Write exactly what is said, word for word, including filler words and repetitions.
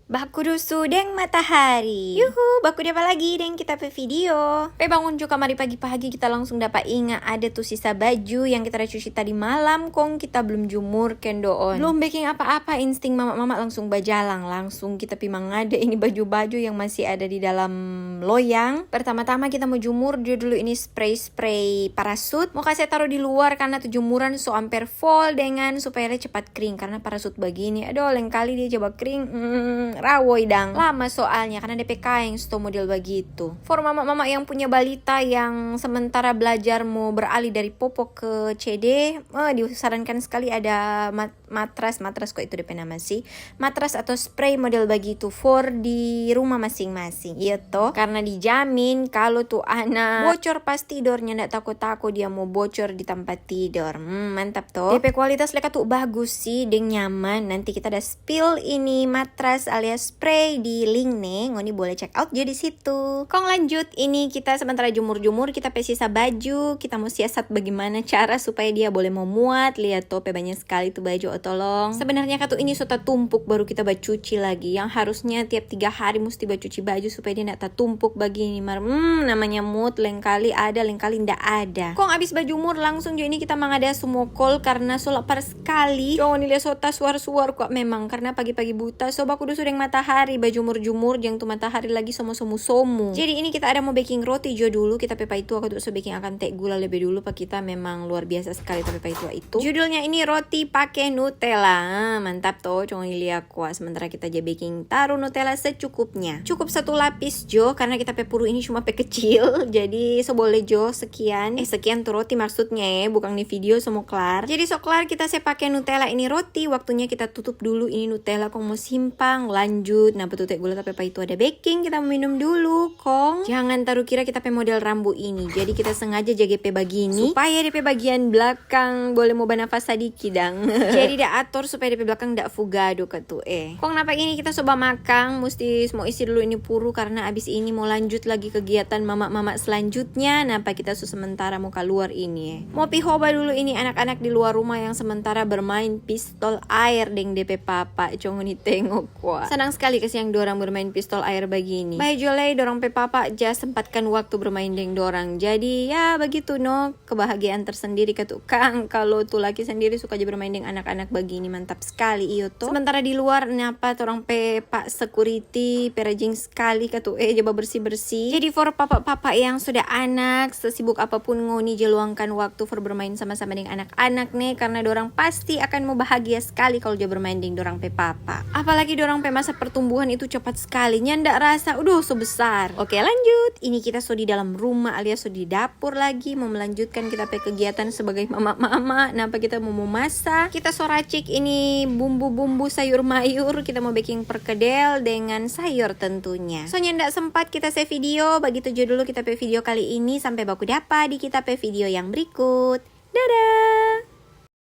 Baku dusu deng matahari. Yuhu, baku dapa lagi deng kita pe video. Pe bangun jo kamari pagi-pagi, kita langsung dapa inga ada tu sisa baju yang kita da cuci tadi malam, kong kita blum jumur kendoon. Blum beking apa-apa, insting mama-mama langsung bajalang. Langsung kita pi mangada ini baju-baju yang masih ada di dalam loyang. Pertama-tama kita mo jumur jo dulu ini spray-spray parasut. Mo kase taru di luar karna tu jumuran so amper full dengan supaya dia cepat kring. Karna parasut bagini, aduh, lengkali dia ja bakring, mm, rawoi dang. Lama soalnya, karna depe kaeng sto model bagitu. For mama-mama yang punya balita yang sementara belajar mo beralih dari popok ke C D, eh, disarankan sekali ada mat-, matras, matras kok itu depe nama sih. Matras atau spray model bagitu for di rumah masing-masing, iya to? Karna dijamin kalu tu ana bocor pas tidor, nyanda tako-tako dia mo bocor di tampa tidor. Hmm, mantap to. Depe kualitas leka tu bagus sih, deng nyaman. Nanti kita da spill ini matras alias spray di link ne, ngoni boleh check out jo di situ. Kong lanjut, ini kita sementara jumur-jumur kita pe sisa baju, kita mo siasat bagimana cara supaya dia boleh mo muat. Lia to pe, banya skali tu baju, oh tolong. Sebenarnya katu ini so tatumpuk baru kita bacuci lagi. Yang harusnya tiap tiga hari musti bacuci baju supaya dia nda tatumpuk bagini. Mar, hmm, namanya mood, lengkali ada, lengkali nda ada. Kong abis bajumur, langsung jo ini kita mangada semua kol karna so lapar skali. Cong, ngoni lia so tasuar-suar kwa memang karna pagi-pagi buta so baku dusu deng matahari, bajumur-jumur, jang tu matahari lagi somo-somu-somu. Jadi ini kita ada mo beking roti jo dulu, kita pe paitua katu so beking akang te gula lebe dulu pa kita, memang luar biasa skali ta pe paitua itu. Judulnya ini roti pake Nutella. Ah, mantap to, cong lia kwa. Sementara kita ja beking taru Nutella secukupnya. Cukup satu lapis jo, karna kita pe puru ini cuma pe kecil. Jadi so boleh jo sekian. Eh, sekian tu roti maksudnya, eh, bukang ni video so mo klar. Jadi so klar kita se pake Nutella ini roti, waktunya kita tutup dulu ini Nutella kong mo simpang. Lanjut, napa tu te gula ta pe paitua ada beking, kita mo minum dulu kong. Jangan taru kira kita pe model rambu ini. Jadi kita sengaja jaga pe bagini supaya depe bagian belakang boleh mo banafas sadiki dang. Jadi da ator supaya depe belakang da fugado katu, eh. Kong napa ini kita so bamakang, musti mo isi dulu ini puru karna abis ini mo lanjut lagi kegiatan mama-mama selanjutnya. Napa kita so sementara mo kaluar ini, eh. Mo pi hoba dulu ini anak-anak di luar rumah yang sementara bermain pistol air deng depe papa. Cong ngoni tengok kwa. Sanang skali kasiang dorang bermain pistol air bagini. Bae jo lei dorang pe papa ja sempatkan waktu bermain deng dorang. Jadi ya bagitu no, kebahagiaan tersendiri katu kang. Kalo tu laki sendiri suka ja bermain deng anak-anak bagini, mantap skali, iyo to. Sementara di luar napa torang pe pa security pe rajin skali katu, eh, ja babersih-bersih. Jadi for papa-papa yang so ada anak, sesibuk apapun ngoni ja luangkan waktu for bermain sama-sama deng anak-anak ne, karna dorang pasti akan mo bahagia skali kalo ja bermain deng dorang pe papa. Apalagi dorang pe masa pertumbuhan itu capat skali, nyanda rasa, udah so besar. Oke, lanjut. Ini kita so di dalam rumah alias so di dapur lagi, mo melanjutkan kita pe kegiatan sebagai mama-mama. Napa kita mo memasak? Kita so racik ini bumbu-bumbu sayur mayur, kita mo beking perkedel dengan sayur tentunya. So nyanda sempat kita se video, bagitu jo dulu kita pe video kali ini. Sampe baku dapa di kita pe video yang berikut. Dadah!